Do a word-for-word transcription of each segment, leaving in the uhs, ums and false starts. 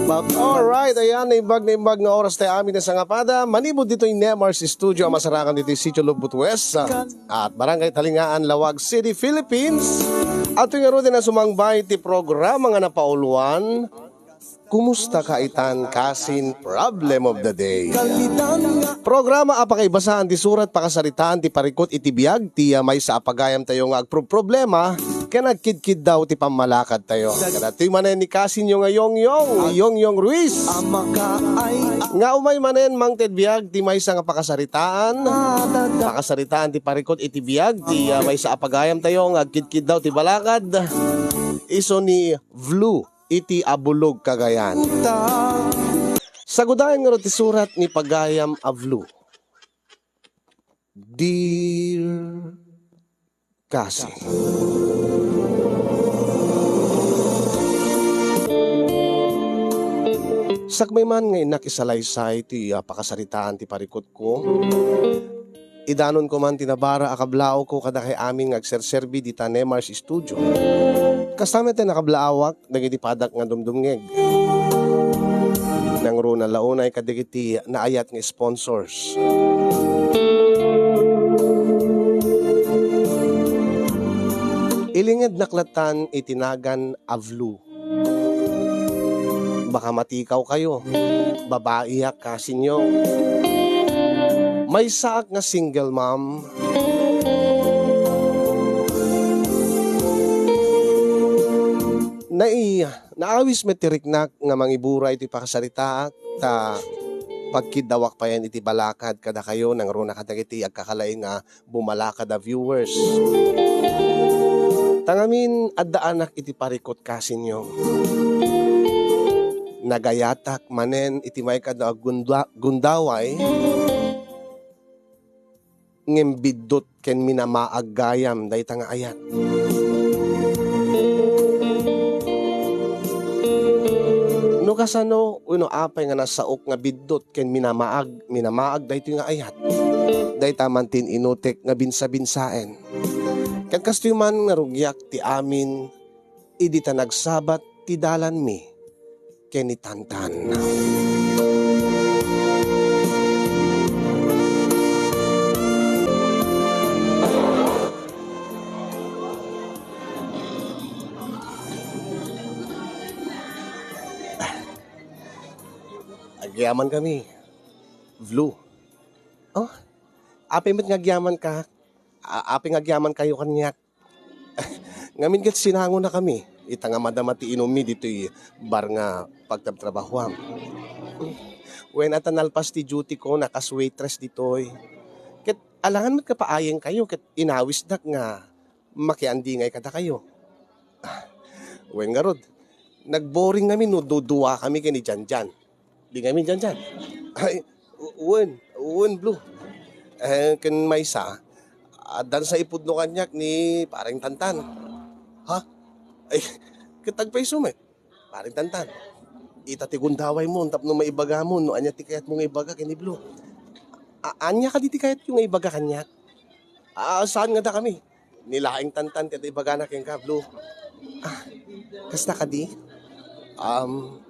Alright, ayan, naimbag, naimbag nga oras tayo amin nga sangapada. Manipud ditoy Nemar's Studio, a masarakan ditoy Sitio Lubot West, ah, at Barangay Talingaan, Laoag City, Philippines. At itoy ngaruden a sumangbay ti programa nga napauluan, Kumusta ka itan, kasin? Problem of the day. Programa a pakaibasaan ti surat, pakasaritaan ti parikut iti biag ti, ah, maysa a pagayam tayo nga agproproblema ken agkidkiddaw ti pammalakad tayo. Kadatoy manen ni kasinyo nga Yongyong, Yongyong Ruiz. Nga umay manen mangted biag ti maysa nga pakasaritaan. Pakasaritaan ti parikut iti biag ti, ah, maysa a pagayam tayo nga agkidkiddaw ti balakad. Isu ni Vlu iti Abulog, Cagayan. Sagudayen ngarud ti surat ni pagayam a Vlu. Dear Kasin. Sakbay man nga innak isalaysay ti, ah, pakasaritaan ti parikutko, idanonko man ti nabara a kablaawko kadakay amin nga agserserbi dita Nemar's Studio. Kasta met ti nakablaawak dagiti padak nga dumdumngeg. Nangruna la unay kadagiti naayat nga sponsors. Ilingednak lattan iti nagan a Vlu. Baka matikaw kayo. Babaiak, kasinyo. Maysaak nga single mom. Nai-, naawis met ti riknak nga mangiburay ti pakasaritaak, ta pagkiddawak payen iti balakad kadakayo nangruna kadagiti agkakalaing a bumalakad a viewers. Ta ngamin, addaanak iti parikut, kasinyo. Nagayatak manen iti maikadua a gunda-, gundaway, ngem biddut ken minamaag gayam dayta nga ayat. No kasano wenno apay nga nasaok nga biddut ken minamaag, minamaag daytoy nga ayat, dayta man ti in-inutek nga binsabinsaen. Ket kastoy man nga rugiak ti amin idi ta nagsabat ti dalanmi ken ni Tantan. Agyamankami, Vlu. Oh, apay met nga agyamanka? A-, apay nga agyamankayo kaniak? Ngamin ket sinangonakami ita nga madama ti inummi ditoy bar nga pagtrabtrabahoam. Wen, adda nalpas ti duty ko nga kas waitress ditoy. Ket alangan met nga paayenkayo ket inawisdak nga makiandingay kadakayo. Ah, wen ngarud, nagboring ngamin no duduakami ken ni Janjan. Di ngamin Janjan. Ay, wen, wen, Blue. Eh, ken maysa, addan sa ipudno kaniak ni Pareng Tantan. Ha? Ay, ket agpayso met, Pareng Tantan. Ita ti gundawaymo tapno maibagamon no ania ti kayatmo nga ibaga ken ni Blue. A-, ania kadi ti kayatyo nga ibaga kaniak? Ah, saan nga dakami? Ni laeng Tantan ket ibagana kenka, Blue. Ah, kasta kadi? Um,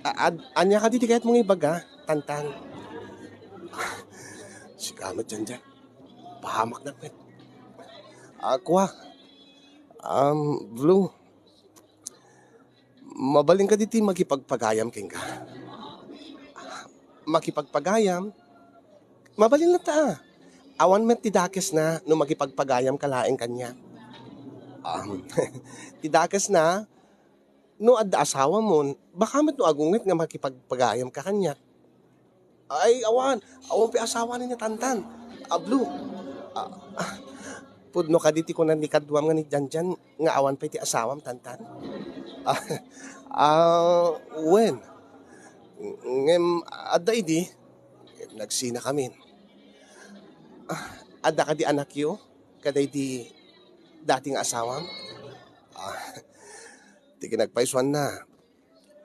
a-, ad-, ania kadi ti kayatmo nga ibaga, Tantan? Ah, sika met, Janjan. Pahamaknak met. Ah, kua. Um, Blue. Mabalin kadi ti makipagpagayam kenka? Makipagpagayam? Mabalin latta, a. Awan met ti dakesna no makipagpagayamka laeng kaniak. Am, ti dakesna, no adda asawamon, baka met no agunget nga makipagpagayamka kaniak. Ay, awan. Awan pay asawa ni Tantan. A, Blue. Ah, ah, pudno kadi ti kuna ni kaduam nga ni Janjan nga awan pay ti asawam, Tantan? Ah, ah, wen. Ngem adda idi, nagsinakamin. Ah, adda kadi anakyo kadaydi dati nga asawam? Ah, ti kinagpaysuanna,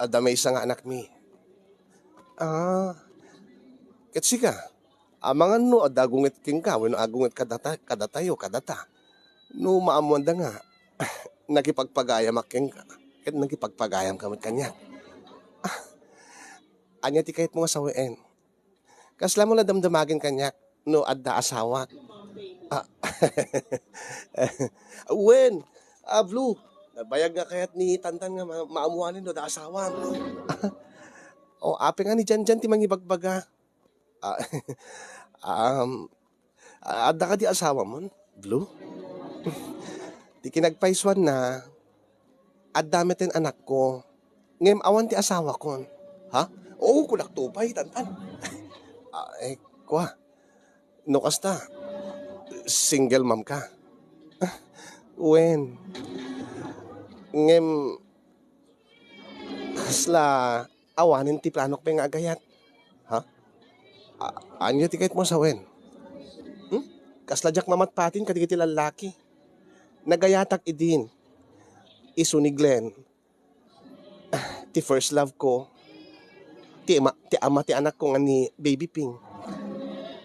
adda maysa nga anakmi. Ah, ket sika, amangan no adda agunget kenka wenno agunget kadata-, kadatayo, kadata. No maammoanda nga, nakipagpagayamak kenka, ket nakipagpagayamka met kaniak. Ah, Ania ti kayatmo nga saween? Kasla mo la damdamagen kaniak no adda asawak? Ah, wen, ah, Blue, nabayag nga kayat ni Tantan nga ma-, maammoanen no adda asawam. O, apay nga ni Janjan ti mangibagbaga. Ah, um, adda kadi asawamon, Blue? Ti kinagpaysuanna, adda met ti anakko. Ngem awan ti asawakon. Ha? Oo, kunak to pay, Tantan. Ah, eh, kua. No kasta, single mom ka? Ah, wen. Ngem, kasla awanen ti planok pay nga agayat. Ha? A-, ania ti kayatmo a sawen? Hmm? Kasla diak mamatpatin kadagiti lallaki. Nagayatak idin. Isu ni Glenn, ah, ti first love ko, ti ama, ti ama ti anakko nga ni Baby Ping.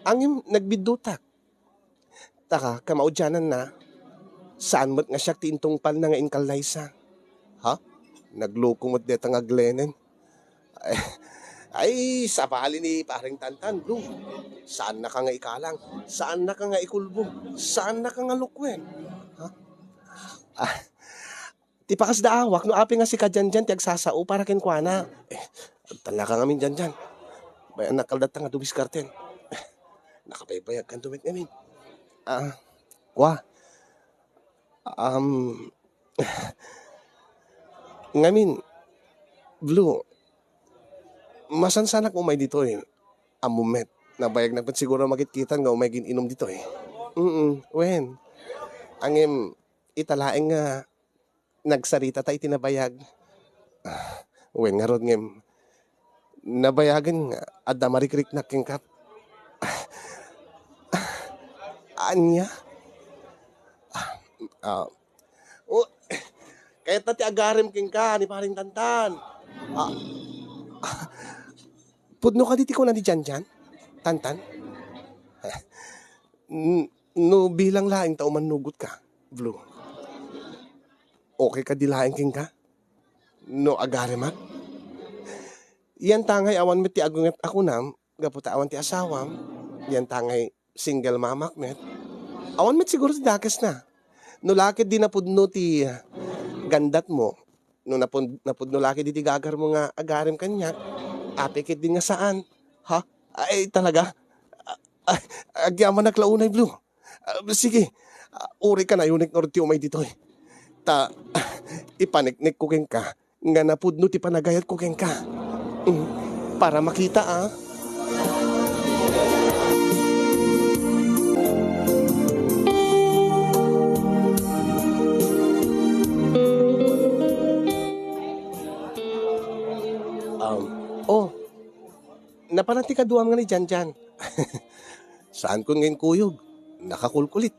Ngem nagbiddutak. Taka, kamaudiananna, saan met nga siak ti intungpalna nga inkallaysa. Ha? Nagloko met deta nga Glenen. Ay, ay, sabali ni Pareng Tantan, Blue. Saannaka nga ikalang. Saannaka nga ikulbog. Saannaka nga lukwen. Ha? Ah, ti pakasdaawak, no apay nga sika Janjan ti agsasao para kenkuana. Eh, agtalnaka ngamin, Janjan. Bay-annak kaldatta nga dumiskarten. Eh, nakapaypayagkanto met ngamin. Ah, kua. Um, ngamin, Blue, masansanak umay ditoy. Ammom met, nabayagnak met siguro makitkitan nga umay gin-inom ditoy. Mm, wen. Ngem, ita laeng nga nagsaritata iti nabayag. Ah, wen ngarud ngem, nabayagen nga adda marikriknak kenka. Ania? Ah, ah, o, kayatna ti agarem kenka ni Pareng Tantan. Ah, ah, pudno kadi ti kuna ni Janjan? Tantan? N-, no bilang laeng ta umannugotka, Blue. Okay kadi laeng kenka? No agaremak? Yantangay awan met ti agunget a kunam, gapu ta awan ti asawam, yantangay single mamak met. Awan met siguro ti dakesna. No la ketdi napudno ti gandatmo, no napud-, napudno la ketdi ti gagarmo nga agarem kaniak, apay ketdi nga saan? Ha? Ay, talaga? A-, a-, agyamanak la unay, Blue. Ah, sige. Ah, uray kanayonek ngarud ti umay ditoy. Ta, ah, ipaneknekko kenka nga napudno ti panagayatko kenka. Mm, para makita, ah. Um, oh, napanan ti kaduam nga ni Janjan. Saankon nga inkuyog. Nakakulkulit.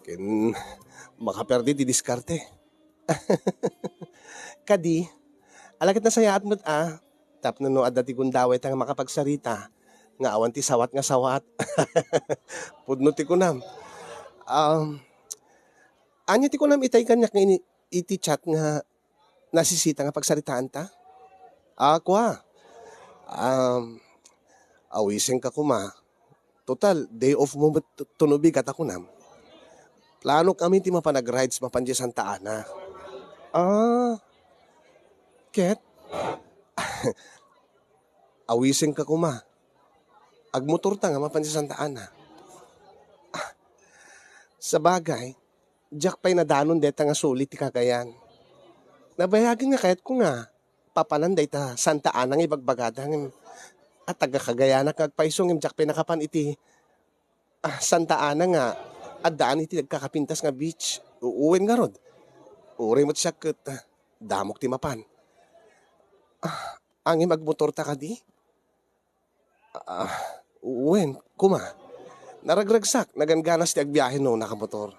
Ken makaperdi ti diskarte. Kadi, ala ket nasayaat met a, tapno no adda ti gundawayta nga makapagsarita, nga awan ti sawat nga sawat. Pudno ti kunam. Um, ania ti kunam itay kaniak nga ini-, iti chat nga nasisita nga pagsaritaanta? A, kua. Um, awisenka koma. Total, day off mo met t-, tuno bigat a kunam. Planok amin ti mapan ag-rides mapan diay Santa Ana. Ah, ket? Awisenka koma. Agmotorta nga mapan diay Santa Ana. Ah, sabagay, diak pay nadanon deta nga suli ti Cagayan. Nabayagen nga kayatko nga papanan dayta Santa Ana nga ibagbagada ngem a taga-Cagayanak nga agpayso ngem diak pay nakapan iti, ah, Santa Ana nga addaan iti nagkakapintas nga beach. U-, wen ngarud. Uray met siak ket, ah, damok ti mapan. Ah, ngem agmotorta kadi? Ah, wen, koma. Naragragsak, nagangganas ti agbiahe no nakamotor.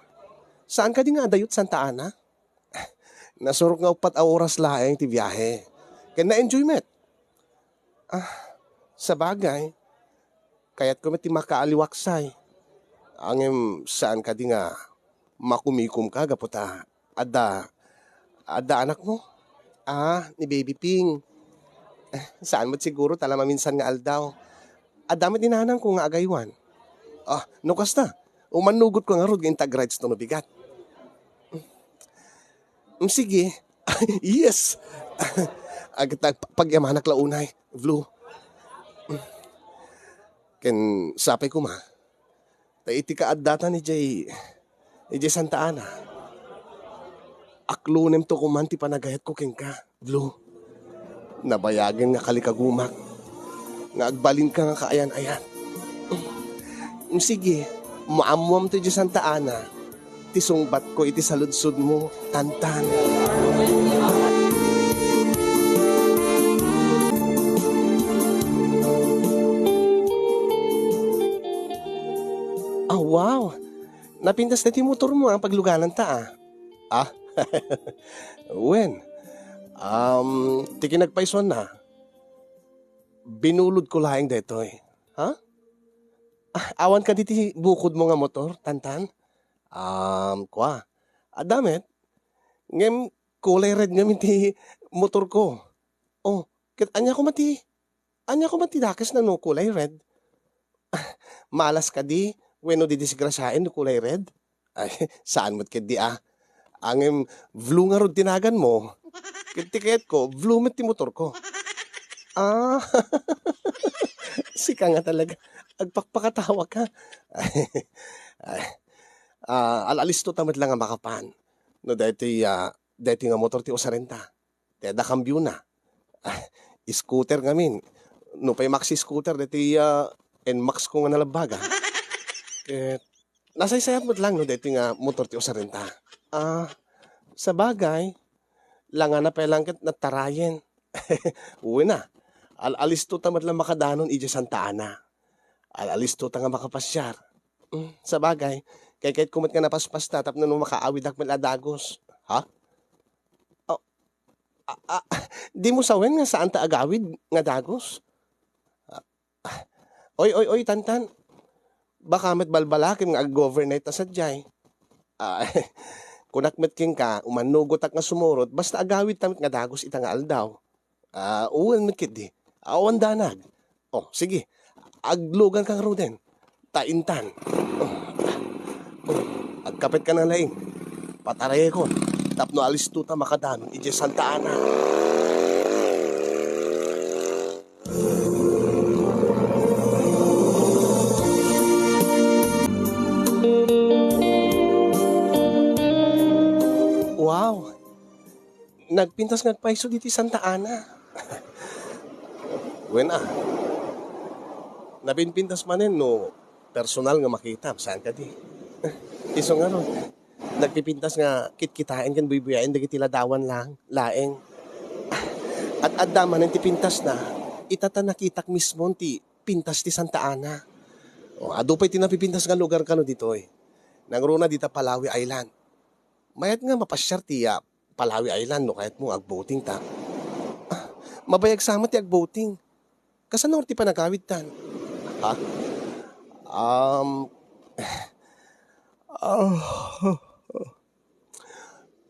Saan kadi nga adda-yo ti Santa Ana? Nasurok nga uppat a oras laeng ti biahe. Ken na-enjoy met. Ah, sabagay, kayatko met ti makaaliwaksay. Ngem saan kadi nga makumikomka gapu ta adda, adda anakmo? Ah, ni Baby Ping. Saan met siguro ta la maminsan nga aldaw. Adda met ni nanangko nga agaywan. Ah, no kasta, umannugotko ngarud nga intag-rides no bigat. Mm, sige. Yes! Ag-, tag-, pagyamanak la unay, Vlo. Ken sapay koma, ta iti kaaddatan idiay, idiay Santa Ana, aklonemto koman ti panagayatko kenka, Vlo. Nabayagen nga kalikagumak nga agbalinka nga kaayan-ayan. Mm, sige, maammoamto idiay Santa Ana ti sungbatko iti saludsodmo, Tantan. Ah, wow! Napintas daytoy motormo a paglugananta, ah. Ah? Wen, um, ti kinagpaysuanna, binulodko laeng daytoy. Ha? Ah, awan kadi ti bukodmo nga motor, Tantan? Um, kua, adda met. Ngem kulay red ngamin ti motorko. Oh, ket ania koma ti, ania koma ti dakesna no kulay red? Malas kadi wenno didisgrasiaen no kulay red? Ay, saan met ketdi a. Ngem Vlo ngarud ti naganmo. Ket ti kayatko, Vlo met ti motorko. Ah, sika nga talaga. Agpakpakatawaka. Ay, ah, al-alisto ta met la nga makapan. No daytoy, ah, daytoy nga motor ti usarenta. Ti adda kambiona. Ah, scooter ngamin. Nupay maxi scooter, daytoy, ah, N max ko nga nalabbaga. Ket nasaysayat met lang no daytoy nga motor ti usarenta. Ah, sabagay, langana pay lang ket natarayen. Wen a, al-alisto ta met lang makadanon idiay Santa Ana. Al-alisto ta nga makapasiar. Mm, sabagay, kaykayatko met nga napaspasta tapno no makaawidak met la dagus. Ha? Oh, ah, ah, dimo sawen nga saan ta agawid nga dagus? Ah, ah, oy, oy, oy, Tantan. Baka met balbalakem nga ag-overnight ta sadiay. Ah, kunak met kenka, umannugotak nga sumurot, basta agawidta met nga dagus ita nga aldaw. Ah, wen met ketdi. Awan danag. Oh, sige. Agluganka ngaruden. Ta intan. Oh, oh, agkapetka na laeng. Patarayekon. Tapno alisto ta makadanon idiay Santa Ana. Wow! Nagpintas nga agpayso ditoy Santa Ana. Wen a. Napinpintas manen no personal nga makitam, saan kadi? Isu ngarud, nagpipintas nga kitkitaen ken buybuyaen dagiti ladawan lang, laeng. At adda manen ti pintasna, ita ta nakitak mismon ti pintas ti Santa Ana. O, adu pay ti napipintas nga lugar kano ditoy. Nangruna dita Palawi Island. Mayat nga mapasiar ti, ah, Palawi Island no kayatmo nga agboating ta. Ah, mabayag sa met ti agboating. Kasano ti panagawidtan? Ha? Um, ah,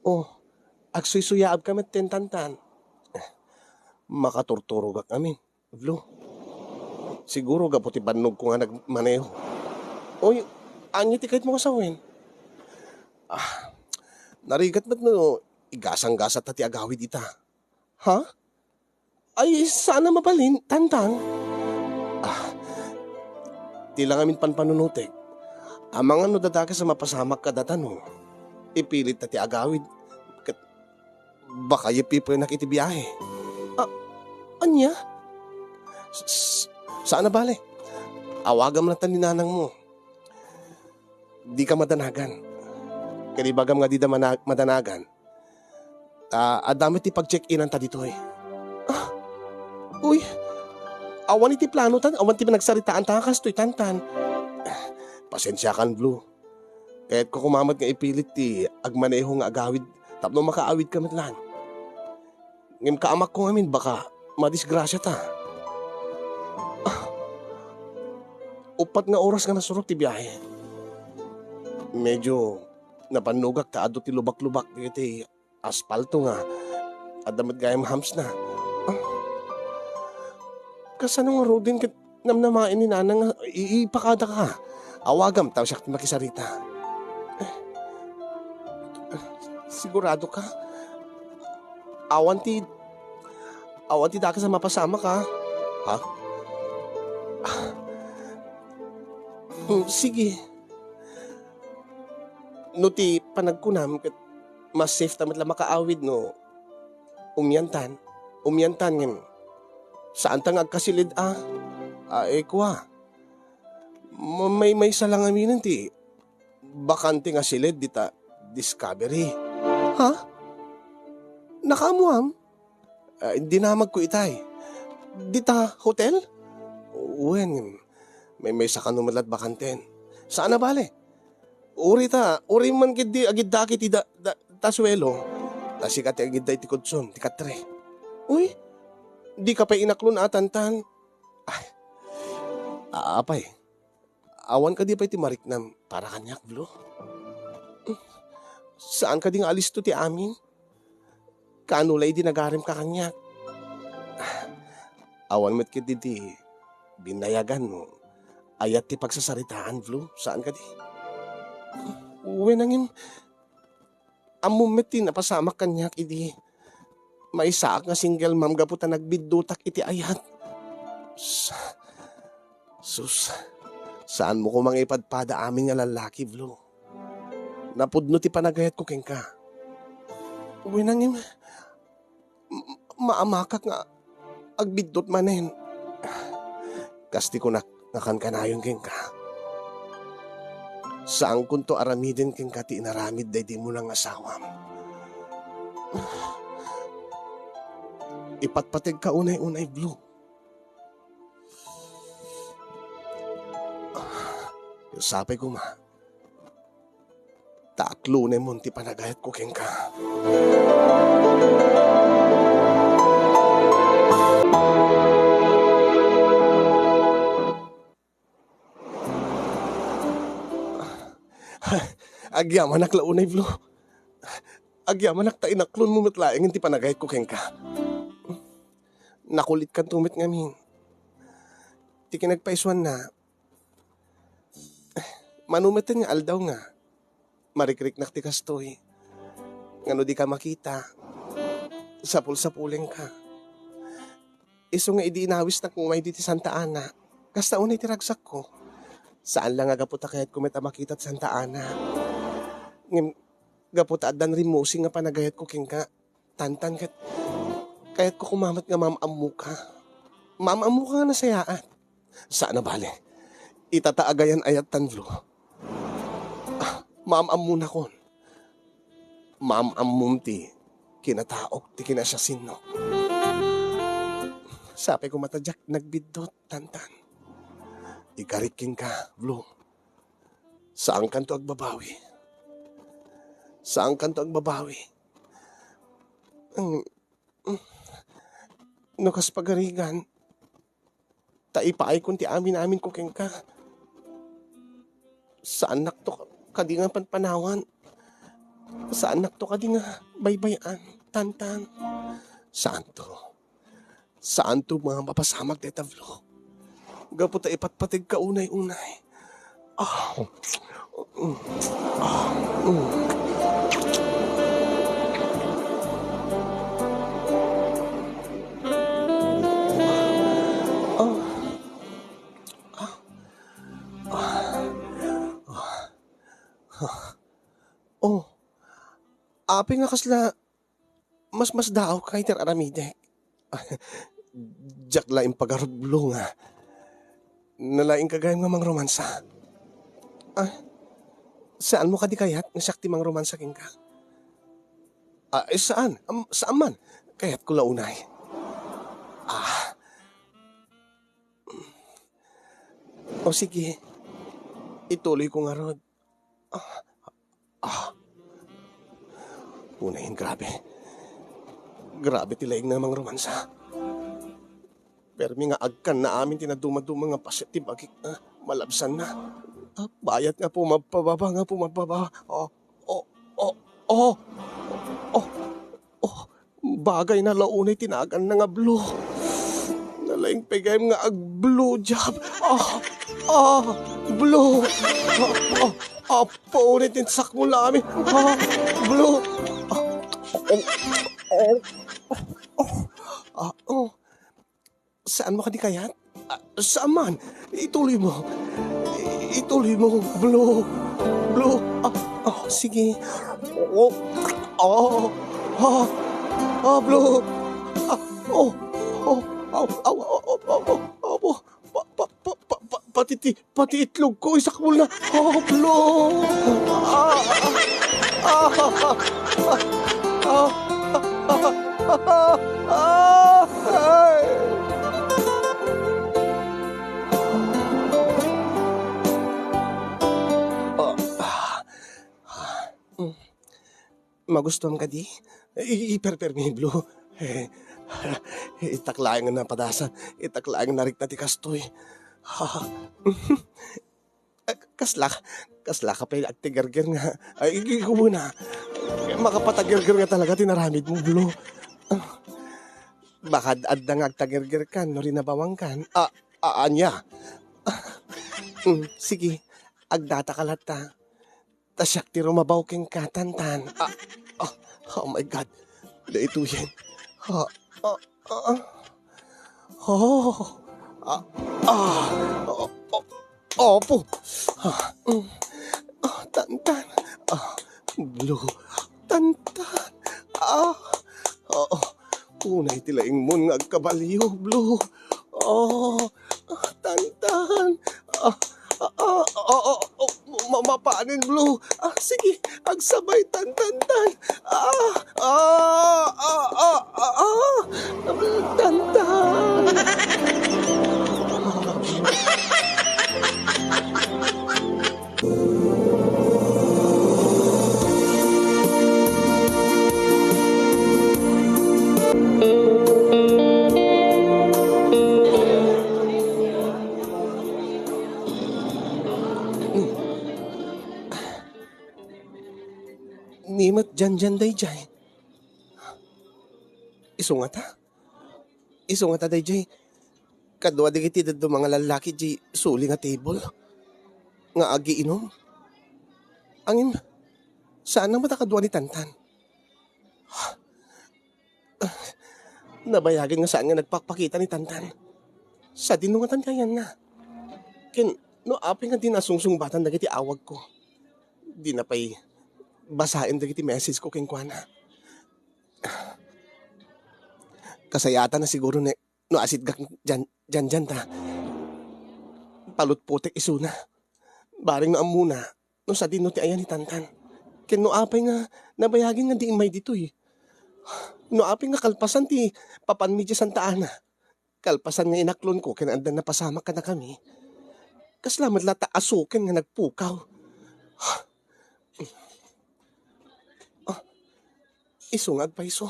oh, agsuysuyaabka met ten, Tantan. Makaturturogak amin. Vlo, siguro gapu ti bannogko nga nagmaneho. Oy, ania ti kayatmo nga sawen? Ah, narigat met no igasanggasatta ti agawid ita. Ha? Ay, saan a mabalin, Tantan. Ah, ti lang amin panpanunutek. Amangan no dadakes a mapasamak kadata no ipilitta ti agawid. Ket baka ipipoynak iti biahe. Ah, ania? S-, s-, saan a bale. Awagam latta ni nanangmo. Dika madanagan. Ket ibagam nga dida mana-, madanagan. Ah, adda met ti pag-check-inanta ditoy. Ah, uy, awan iti plano tan, awan ti pinagsaritaanta nga kastoy, Tantan. Pasensiakan, Blue. Kayatko koma met nga ipilit ti agmaneho nga agawid tapno makaawidka met laeng. Ngem kaamakko ngamin, baka madisgrasiata. Ah, uppat nga oras nga nasurok ti biahe. Medyo napannugak ta adu ti lubak-lubak dagiti aspalto nga adda met gayam humps na. Ah, Kasano ngaruden ket namnamaen ni Nana nga i-, ipakadaka? Awagam ta siak ti makisarita. Sigurado ka? Awan ti, awan ti dakes a mapasamak, ha? Ha? Hmm, sige. No ti panagkunam ket mas safe ta met la makaawid no umiantan, umiantan ngem saanta nga agkasiled a, a, eh, kua. Ma-, may, maysa lang aminen ti bakante nga siled dita Discovery. Ha? Nakaammoam? Ah, dinamagko itay. Dita hotel? Wen, may, maysa kano met la ti bakanten. Saan a bale? Uri ta, uri man ketdi agiddaki ti da, da, ta suelo. Ta sika ti agidda iti kudson, ti katre. Uy, dika pay inaklon a tantan. Ay, a-, apay, awan kadi pay ti mariknam para kaniak, Blo? Saan kadi nga alisto ti amin? Kaano la idi nagarimka kaniak? Awan met ketdi ti binayagan no ayat ti pagsasaritaan, Blo. Saan kadi? Wen, ngem, ammom met ti napasamak kaniak idi maysaak nga single mom gapu ta nagbiddutak iti ayat. Sa-, sus, saanmo koma nga ipadpada amin nga lallaki, Blo. Napudno ti panagayatko kenka. Wen, ngem, m-, maamakak nga agbiddut manen. Kas ti kunak nga kankanayon kenka. Saankonto aramiden kenka ti inaramid daydi munang asawam. Ipatpategka unay-unay, Blo. Sapay koma ta aklonemon ti panagayatko kenka. Agyamanak la unay, Blo. Agyamanak ta inaklonmo met laengen ti panagayatko kenka. Nakulitkanto met ngamin. Ti kinagpaisuanna, mano metten nga aldaw nga marikriknak ti kastoy, nga no dika makita, sapulsapulenka. Isu nga idi inawisnak nga umay ditoy Santa Ana, kasta unay ti ragsakko. Saan la nga gapu ta kayatko met a makita ti Santa Ana. Ngem gapu ta addan rimmusing nga panagayatko kenka, Tantan, ket kayatko koma met nga maam-ammoka. Maam-ammoka nga nasayaat. Saan a bale. Ita ta agayan-ayattan, Blo. Ah, maam-ammonakon. Maam-ammom ti kinataok, ti kinasiasinnok. Sapay koma ta diak nagbiddut, Tantan. Ikarik kenka, Blo. Saankanto agbabawi. Saankanto agbabawi. Ang, no kas pagarigan, ta ipaaykon ti amin-amin ko kenka. Saannakto kadi nga panpanawan. Saannakto kadi nga baybay-an, Tantan. Saanto. Saanto nga mapasamak dayta, Blo. Gapu ta ipatpategka unay-unay. Ah. Ah. Ah. Ah. Oh. Apay nga kasla masmasdaawka iti ar-aramidek. Diak la impagarud, Blo, nga nalaingka gayam nga mangromansa. Ah, saanmo kadi kayat nga siak ti mangromansa kenka? Ah, eh, saan? Am, saan man? Kayatko la unay. Ah. O sige, ituloyko ngarud. Ah, ah. Unayen, grabe. Grabe ti laing nga mangromansa. Permi nga agkanna amin ti nadumaduma nga paset ti bagik, ah, malabsanna. Ah, bayat nga pumabpababa, nga pumababa. Oh, oh, oh, oh, oh, oh. Bagay na la unay ti naganna nga Blo. Pegpegem nga ag-blue job. Ah, ah, blue. Ah, ah, ah, purit ti sakmol amin. Ah, blue. Ah, oh, oh, oh, ah, oh. Saan mo kadi kayat? Ah, saan man? Ituloy mo. I-, ituloy mo. Blue. Blue. Ah, ah, sige. Oh, oh, ah, ah, blue. Ah, oh, oh, aw, aw, aw, aw, aw, aw, aw, pa, pa, pa, pa, pa, pati ti, pati itlog ko, isakmol na. Oh, blue. Ah, ah, ah, ah, ah, ah, ah, ah, ay. Ah, ah, mm. Magustuam kadi? I-, i-, perpermi, Blue. Eh, itak laeng nga napadasan. Itak laeng nga narikna ti kastoy. Ah, kasla, kasla ka pay agtigerger nga. Ay, ig-, igumuna. Makapatagerger nga talaga ti naramid mo, Blue. Baka ad-, adda nga agtagerger kan no rinabawang kan. Ah, ah, ania? Mm, sige, agdata ka latta. Ta siak ti rumabaw kenka, Tantan. Ah, ah, oh my God. Daytoyen. Ah, ah, ah, ah. Oh. Ah, ah, oh, oh, opo. Ah, mm. Ah, Tantan. Ah, Blue. Tantan. Ah, oo. Unay ti laingmon nga agkabalio, Blue. Oh, ah, Tantan. Ah, ah, ah, ah, ah, oh, ma-, mapanen, Blue. Ah, sige, agsabay, Tantan, Tan. Ah, ah, ah, ah, ah, ah, Tantan. Ni met Janjan dayjay. Isu ngata? Isu ngata dayjay? Kadua dagiti dadduma nga lallaki di suli nga table nga agiinum. Angin, saan a met a kadua ni Tantan? Nabayagen nga saan nga nagpakpakita ni Tantan. Sadino ngatan kayanna? Ken no apay nga di nasungbatan dagiti awagko, di na pay basaen dagiti message ko kenkuana. Kasayatan na siguro ni no asidgak dian, dian, dian ta. Palutpotek isuna. Bareng no ammona no sadino ti ayan ni Tantan. Ken no apay nga nabayagen nga di immay ditoy. No apay nga kalpasan ti papanmi diay Santa Ana. Kalpasan nga inaklonko ken adda napasamak kadakami. Kasla met latta a suken nga nagpukaw. Ah, isu nga agpayso.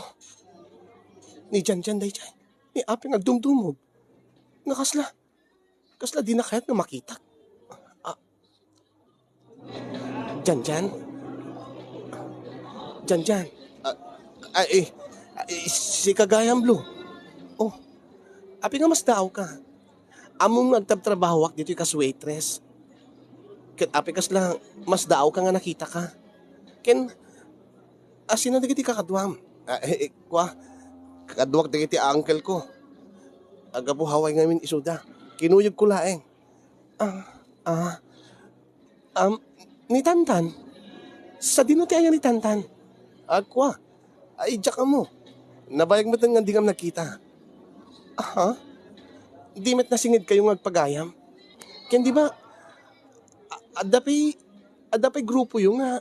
Ni Janjan dayjay. Ni apay nga agdumdumog. Nga kasla, kasla dina kayat nga makitak. Ah, Janjan? Janjan? Ah, ay, eh, ay, sika gayam, Blue. Oh, apay nga masdaawka? Ammom nga agtabtrabahoak ditoy kas waitress. Ket apay kasla masdaawka nga nakitaka? Ken asino dagiti kakaduam? Ah, eh, eh, kua, kakaduak dagiti uncle ko. Aggapu Hawaii ngamin isuda. Kinuyogko laeng. Ah, ah, am, ni Tantan? Sadino ti aya ni Tantan? Agkua, ay, diak ammo. Nabayag met nga dingam nagkita. Aha? Di met nasingedkayo nga agpagayam? Ken di ba, a-, adda pay, adda pay grupoyo nga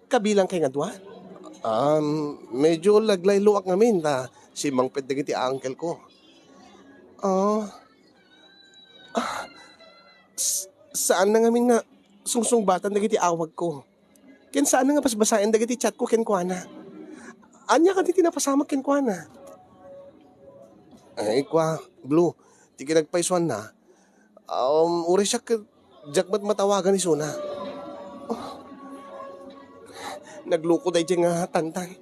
kabilang kay nga dua? Um, medyo laglayloak ngamin ta simmangpet dagiti uncle ko. Ah, ah, s-, saan na ngamin nga sungsungbatan dagiti awag ko. Ken saan na nga basbasaen dagiti chat ko kenkuana. Ania kadi ti napasamak kenkuana? Ay, kua, Blue, ti kinagpaysuanna, um, uray siak ket diak met matawagan isuna. Oh, nagloko daydiay nga Tantan.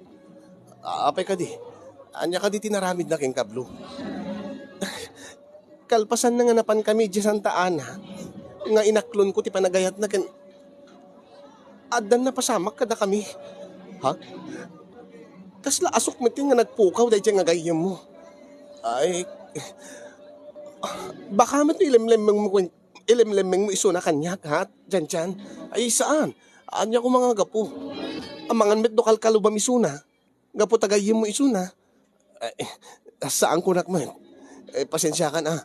Apay kadi? Ania kadi ti naramidna kenka, Blue? kalpasanna nga napankami idiay Santa Ana, nga inaklonko ti panagayatna ken addan napasamak kadakami. Ha? Kasla asuk met nga nagpukaw daydiay nga gayyemmo. Ay, baka met ilemlemmengmo kuen-, ilemlemmengmo isuna kaniak, ha, Janjan? Ay, saan? Ania koma nga gapu? Amangan met no kalkalubam isuna. Gapu ta gayyemmo isuna. Ay, saan kunak met. Eh, pasensiakan, ah.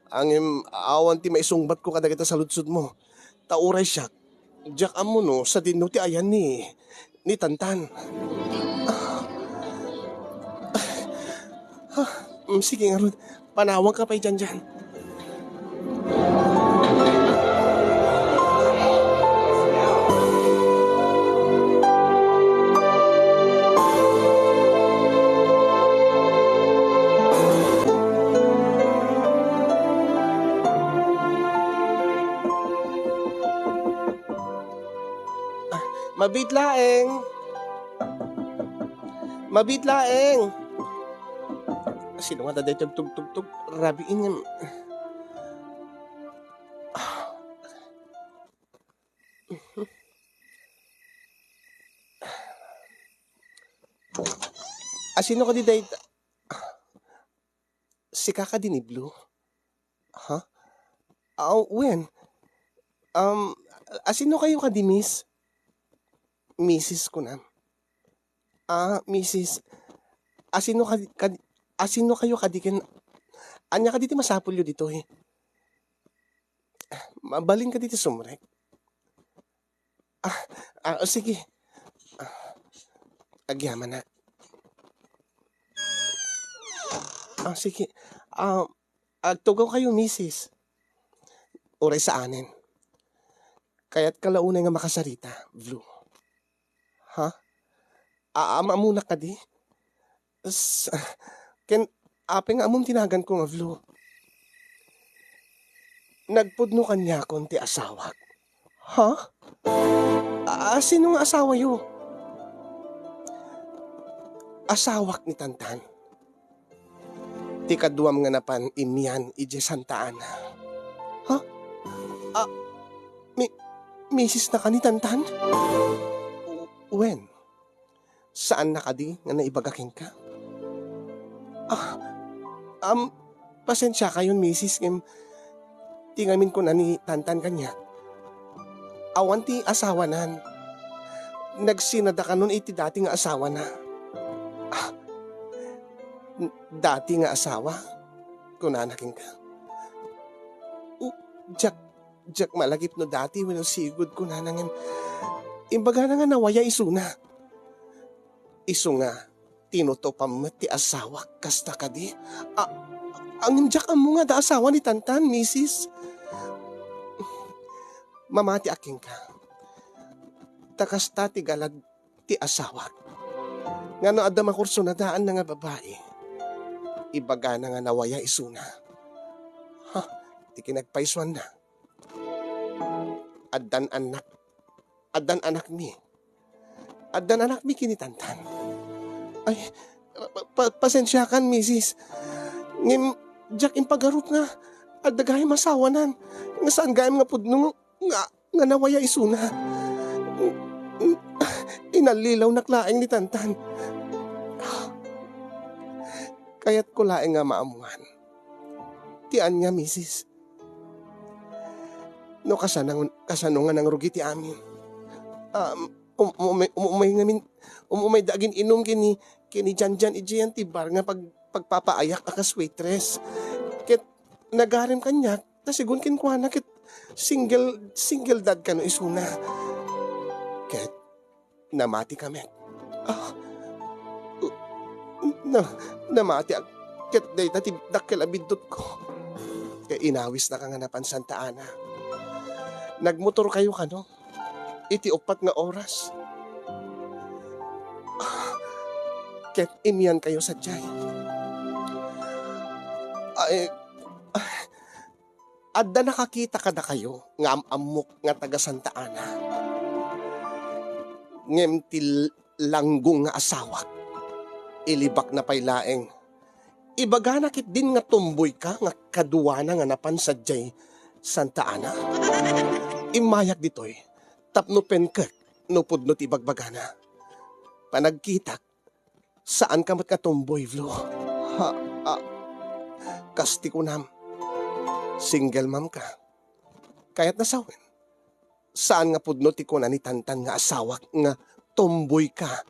Ngem awan ti maisungbatko kadagita saludsodmo. Ta uray siak, diak ammo no sadino ti ayan ni, ni Tantan. Ah, ah, mm, sige ngarud, panawanka pay Janjan. Ah, mabiit laeng. Mabiit laeng. Sino nga daytoy agtugtugtog? Rabii ngem. Asino kadi dayta? Sika kadi ni Blue? Ha? Aw, wen. Um, asino kayo kadi, miss? Misis, kunam. Ah, misis. Asino kadi, kadi, asino kayo kadi ken, ania kadi ti masapulyo ditoy? Mabalin kadi ti sumrek? Ah, ah, sige. Ah, agyamanak. Ah, sige. Ah, agtugaw kayo, misis. Uray saanen. Kayatka la unay nga makasarita, Blue. Ha? Aam-amonak kadi? S-, ken apay nga ammom ti naganko nga Blue? Nagpudno kaniakon ti asawak. Ha? A-, sino nga asawayo? Asawak ni Tantan. Ti kaduam nga napan imian idiay Santa Ana. Ha? Ah, mi-, misis na ka ni Tantan? Wen, saan na kadi nga naibaga kenka? Ah, am, pasensia kayon, misis, ngem ti ngamin kuna ni Tantan kaniak, awan ti asawanan. Nagsinadakanon iti dati nga asawana. Ah, n-, dati nga asawa? Kunana kenka. U-, diak, diak malagip no dati wenno sigud kunana ngem imbagana nga nawaya isuna. Isu nga, tinutupam met ti asawak, kasta kadi? A-, ngem diak ammo nga adda asawa ni Tantan, misis. Mamatiak kenka. Ta kasta ti galad ti asawak. Nga no adda makursunadaanna nga babai, ibagana nga nawaya isuna. Ha, ti kinagpaysuanna. Addan annak, addan anakmi. Addan anakmi ken ni Tantan. Ay, pa-, pa-, pasensiakan, misis. Ngem, diak impagarup nga adda gayam asawanan. Nga saan gayam nga pudno nga, nga nawaya isuna. Inallilawnak laeng ni Tantan. Kayatko laeng nga maammuan ti ania, misis. No kasano, kasano nga nangrugi ti amin. Um, um, umay, um, umay ngamin, um, umay da agin-inum ken ni, ken ni Janjan idiay ti bar nga pag-, pagpapaayak a kas waitress. Ket nagarim kaniak, ta sigun kenkuana ket single, single dad kano isuna. Ket namati ka met. Ah, na, namati ak-, ket dayta ti dakkel a biddutko. Ket inawisnaka nga napan Santa Ana. Nagmotor kayo kano? Iti uppat nga oras. Ah, ket imian kayo sadiay. Ay, ah, adda nakakita kadakayo nga am-ammok nga taga Santa Ana. Ngem ti l-, langgong nga asawak, ilibakna pay laeng Ibagana ketdin nga tomboyka nga kaduana nga napan sadiay Santa Ana. Immayak ditoy tapno penkek no pudno ti ibagbagana. Panagkitak, saanka met nga tomboy, Vlo. Ha, ah, kas ti kunam, single mom ka. Kayatna sawen, saan nga pudno ti kuna ni Tantan nga asawak nga tomboy ka.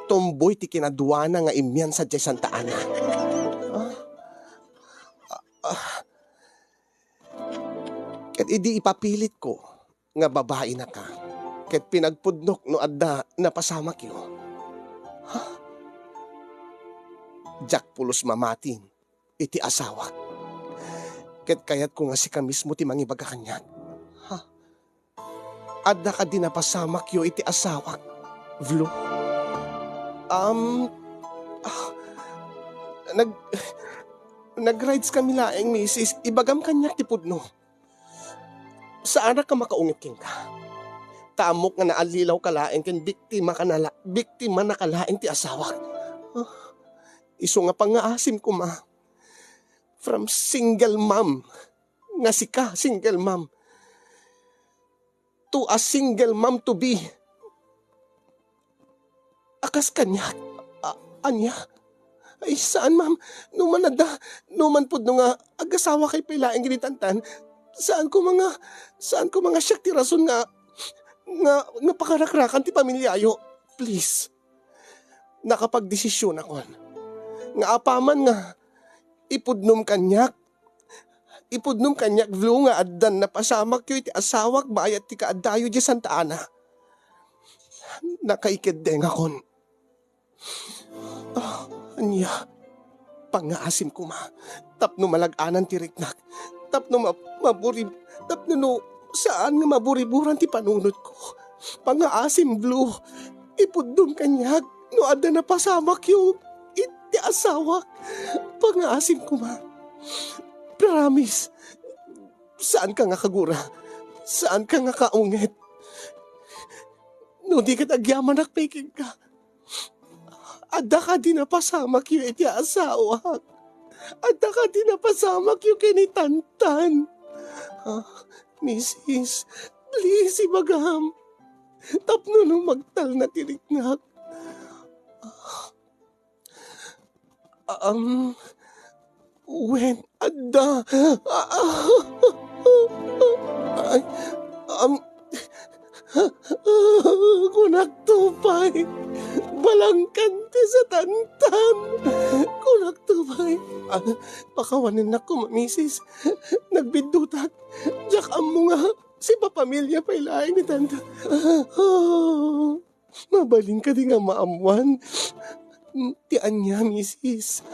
Tomboy ti kinaduana nga immian sadiay Santa Ana. Ah, ah, ah. Ket idi ipapilitko nga babainaka, ket pinagpudnok no adda napasamakyo. Ha? Diak pulos mamatin iti asawak. Ket kayatko nga sika mismo ti mangibaga kaniak. Ha? Adda kadi napasamakyo iti asawak, Vlo? Um, ah, nag-, nag-rides kami laeng, misis. Ibagam kaniak ti pudno. Saanak a makaunget kenka. Ta ammok nga naallilawka laeng ken biktima ka na la-, biktimanaka laeng ti asawak. Ah, isu nga pangngaasim koma. From single mom, nga sika, single mom, to a single mom to be. A kas kaniak? A-, ania? Ay, saan, ma'am. No man adda, no man pudno nga agasawakay pay laeng ken ni Tantan, saan koma nga, saan koma nga siak ti rason nga, nga, nga pakarakrakan ti pamiliayo. Please. Nakapagdesisionakon nga apaman nga ipudnom kaniak, ipudnom kaniak, Vlo, nga addan napasamakyo iti asawak bayat ti kaaddayo diay Santa Ana. Nakaikeddengakon. Ah, ania? Pangngaasim koma tapno malag-anan ti riknak, tapno ma-, maburi-, tapno no saan nga maburiburan ti panunotko. Pangngaasim, Vlo, ipudnom kaniak no adda napasamakyo iti asawak. Pangngaasim koma. Promise, saanka nga kagura, saanka nga kaunget. No di ket agyamanak pay kenka. Adda kadi napasamakyo iti asawak? Adda kadi napasamakyo ken ni Tantan? Ah, misis, please, ibagam. Tapno no magtalna ti riknak. Ah, um, Wen, adda. Ay, um, kunakto pay. Balangkan ti sa Tantan. Kunakto pay. Ah, pakawanennak koma, misis. Nagbiddutak. Diak ammo nga sipapamilia pay laeng ni Tantan. Mabalin kadi nga maammuan ti ania, misis?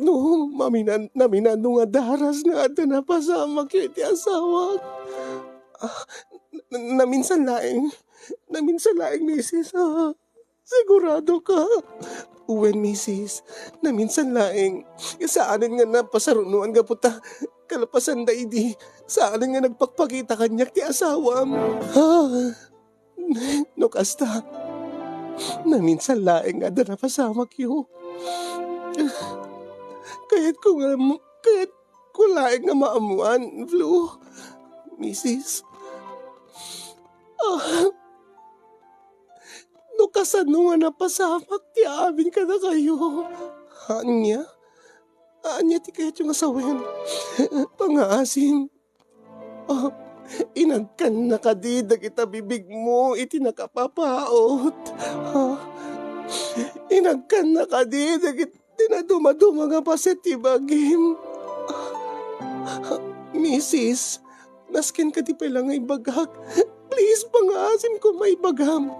No maminan-, naminano nga daras nga adda napasamak iti asawak. Ah, n-, naminsan laeng, naminsan laeng, misis, ah. Sigurado ka? Wen, misis, naminsan laeng. Saanen nga napasarunoan gapu ta kalpasan daydi, saanen nga nagpakpakita kaniak ti asawam. Ah. No kasta, naminsan laeng nga adda napasamakyo. Kayatko nga, kayatko laeng nga maammuan, Flo, misis. Ah, no kasano nga napasamak ti amin kadakayo? Ania? Ania ti kayatyo nga sawen? Pangaasim. Ah, inagkanna kadi dagita bibigmo iti nakapapaut? Ah, inagkanna kadi dagiti nadumaduma nga paset ti bagim? Ah, misis, nasken kadi pay la nga ibagak. Please, pangaasim koma, ibagam.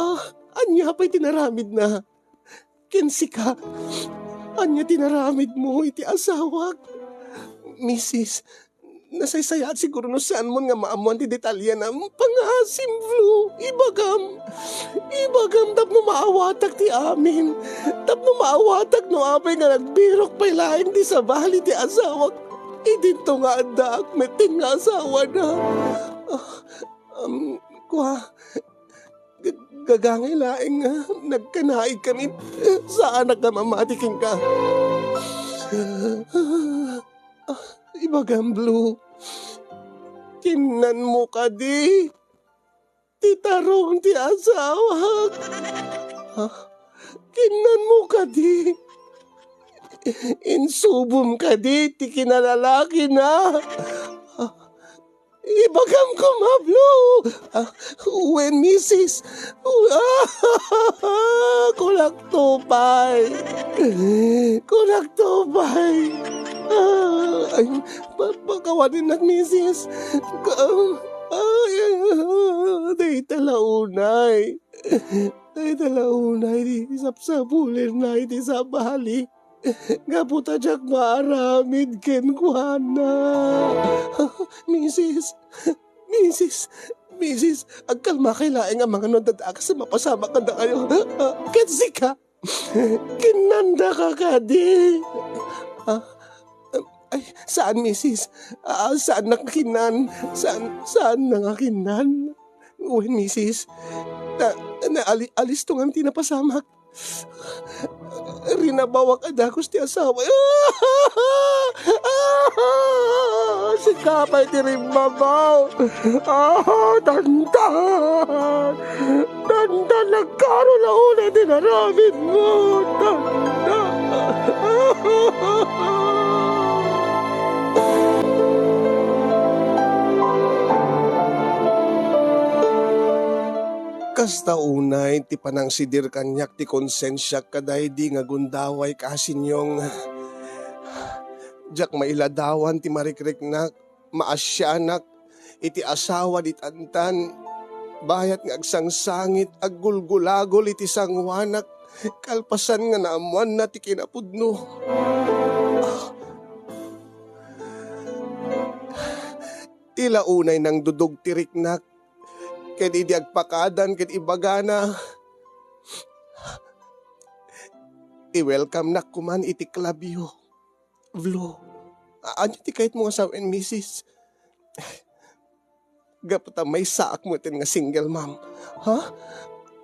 Ah, ania pay ti naramidna? Ken sika, ania ti naramidmo iti asawak? Misis, nasaysayaat siguro no saanmon nga maammuan ti detalyena. Pangaasim, Flo, ibagam. Ibagam tapno maawatak ti amin. Tapno maawatak no apay nga nagbirok pay laeng ti sabali ti asawak. Idinto nga addaak metten nga asawana. Ah, um, kua, Ga-, gagangay laeng nga nagkanaigkami. Saanak nga mamati kenka. Ah, ibagam, Blue. Kinnanmo kadi ti tarong ti asawak? Ha? Kinnanmo kadi? Insubom kadi ti kinalalakina? Ha? Ibagam koma, Blue! Ah, wen, misis! Kulakto pay! Kulakto pay! Ah, ay, pa-, pakawaninnak, misis! Ka-, ay, ah, dayta la unay. Dayta la unay ti sapsabulenna iti sabali. Gapu ta diak maaramid kenkuana. Misis, misis, misis, agkalmakay laeng amangan no adda dakes a mapasamak kadakayo. Ket sika, kinnandaka kadi? Ah, ay, saan, misis. Ah, saannak kinnan. Saan, saanna nga kinnan. Wen, misis. Na, na, ali-, alisto ngamin ti napasamak. Rinabawak a dagus ti asawa. Sika pay ti rimmabaw. Ah, dandan. Dandan, nagkaro la unay ti naramidmo. Dandan. Kasta unay ti panangsidir kaniak ti konsensiak kadaydi nga gundaway, Kasinyong. Diak mailadawan ti marikriknak, maasianak iti asawa ni Tantan, bayat nga agsangsangit, aggulgulagol iti sangoanak, kalpasan nga naammoanna ti kinapudno. Ti la unay nangdudog ti riknak, ket idi agpakadan ket ibagana, "I-welcome-nak koman iti club-yo, Blue. A-, ania ti kayatmo nga sawen, misis? Gapu ta maysaak metten nga single mom." Ha?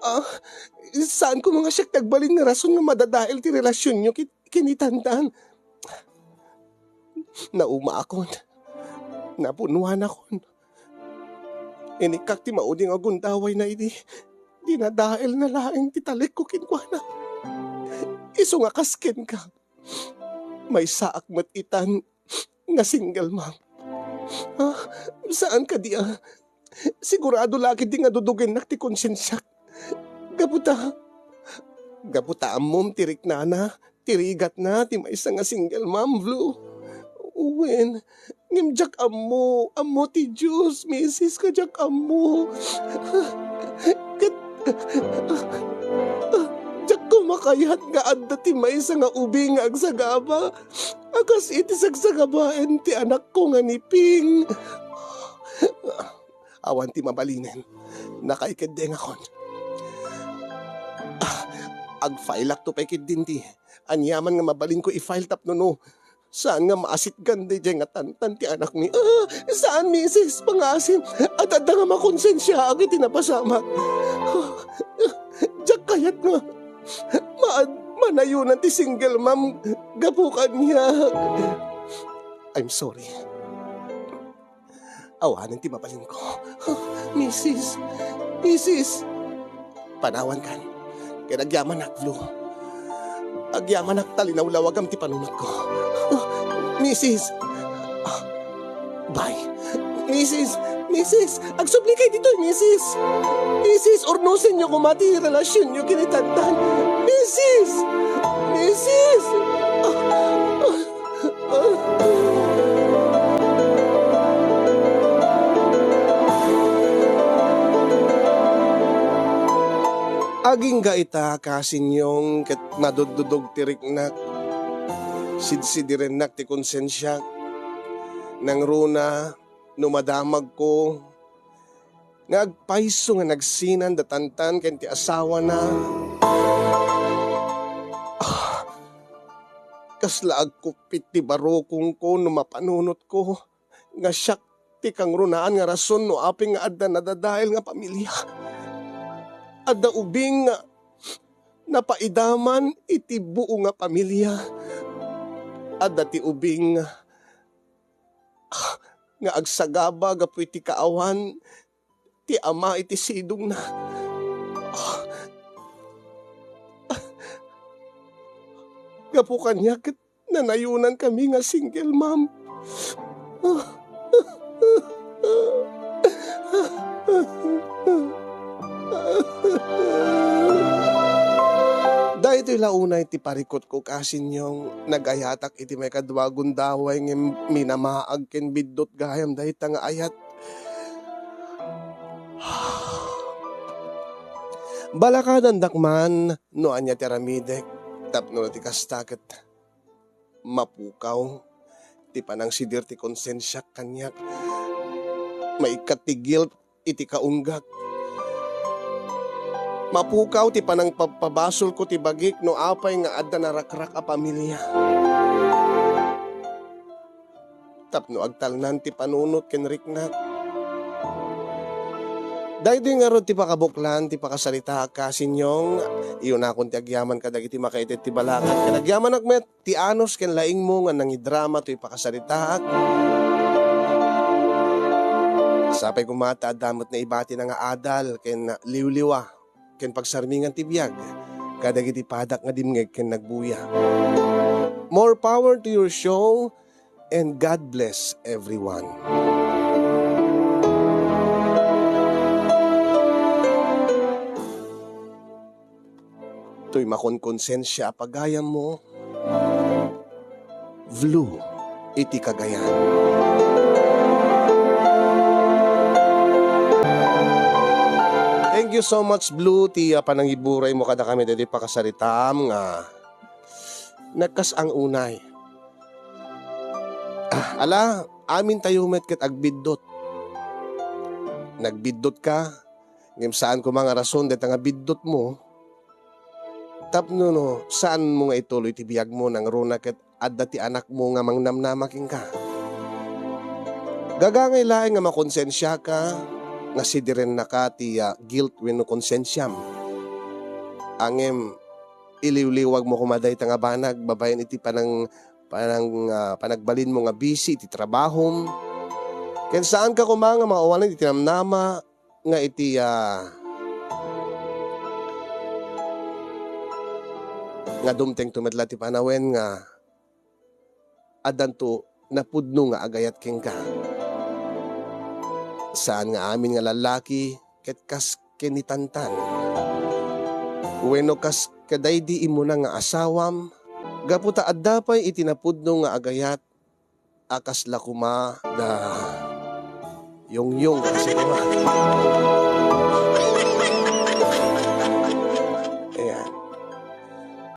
Ah, saan koma nga siak ti agbalin nga rason nga madadael ti relasionyo ket-, ken ni Tantan? Naumaakon. Napunnuanakon. Inikkak ti maudi nga gundawayna idi dinadaelna laeng ti talekko kenkuana. Isu nga kas kenka, maysaak met itan nga single mom. Ah, saan kadi a? Sigurado la ketdi nga dudugennak ti konsensiak. Gapu ta, gapu ta ammom ti riknana, ti rigatna, ti maysa nga single mom, Blue. Wen, ngem diak ammo, ammo ti Dios, misis, nga diak ammo. Ket, diak koma kayat nga adda ti maysa nga ubing nga agsagaba a kas iti sagsagabaen ti anakko nga ni Ping. Awan ti mabalinen. Nakaikeddengakon. Ah, agfilakto pay ketdin ti aniaman nga mabalinko i-file tapno no saan nga maasitgan daydiay nga Tantan ti anakmi. Ah, saan, misis, pangasim. Ad-adda nga makonsensiaak iti napasamak. Diak kayat nga ma-, manayonan ti single mom gapu kaniak. I'm sorry. Awanen ti mabalinko. Misis! Misis! Panawankan. Ken agyamanak, Blue. Agyamanak ta linawlawagam ti panunotko. Misis! Bye. Misis! Misis! Agsublikay ditoy, misis! Misis, urnosenyo koma ti relasionyo ken ni Tantan. Misis! Misis! Agingga ita, Kasinyong, ket naduddudog ti riknak. Sidsidirennak ti konsensiak. Nangruna, no madamagko nga agpayso nga nagsinan da Tantan ken ti asawana. Ah, kasla agkuppit ti barukongko no mapanunotko nga siak ti kangrunaan nga rason no apay nga adda nadadael nga pamilia. Adda ubing nga napaidaman iti buo nga pamilia. adda ti ubing nga agsagaba gapu iti kaawan ti ama iti sidongna. Gapu kaniak ket nanayonan kami nga single mom. Daytoy la unay ti parikutko, Kasinyong, nagayatak iti maikadua a gundaway ngem minamaag ken biddut gayam dayta nga ayat. Balakadandak man no ania ti aramidek tapno no ti kasta ket mapukaw ti panangsidir ti konsensiak kaniak. Maikkat ti guilt iti kaunggak. Mapukaw ti panangpabpabasolko ti bagik no apay nga adda narakrak a pamilia. Tapno agtalnan ti panunot ken riknak. Daytoy ngarud ti pakabuklan ti pakasaritaak, Kasinyong. Iyunakon ti agyaman kadagiti makaited ti balakad. Ken agyamanak met ti anus ken laingmo nga nangidrama toy pakasaritaak. Sapay koma ta adda met naibatina nga adal ken liwliwa ken pagsarmingan ti biag kadagiti padak nga dimngeg ken nagbuya. More power to your show and God bless everyone. Toy makonkonsensia a pagayammo, Vlu iti Cagayan. Thank you so much, Vlu, ti, ah, panangiburaymo kadakami daytoy pakasaritam nga nagkas-ang unay. Ah, ala, amintayo met ket agbiddut. Nagbiddut ka, ngem saan koma nga rason dayta nga biddutmo tapno no saanmo nga ituloy ti biagmo nangruna ket adda ti anakmo nga mangnamnama kenka. Gagangay laeng nga makonsensiaka nga sidirennaka ti, ah, guilt wenno konsensiam. Ngem iliwliwagmo koma dayta nga banag babaen iti panang-, panang-, ah, panagbalinmo nga busy iti trabahom. Ken saanka koma nga maawanan iti namnama nga iti, ah, nga dumtengto met la ti panawen nga addanto napudno nga agayat kenka. Saan nga amin nga lallaki ket kas ken ni Tantan wenno kas kadaydi immuna nga asawam, gapu ta adda pay iti napudno nga agayat a kasla koma da Yongyong kasi koma.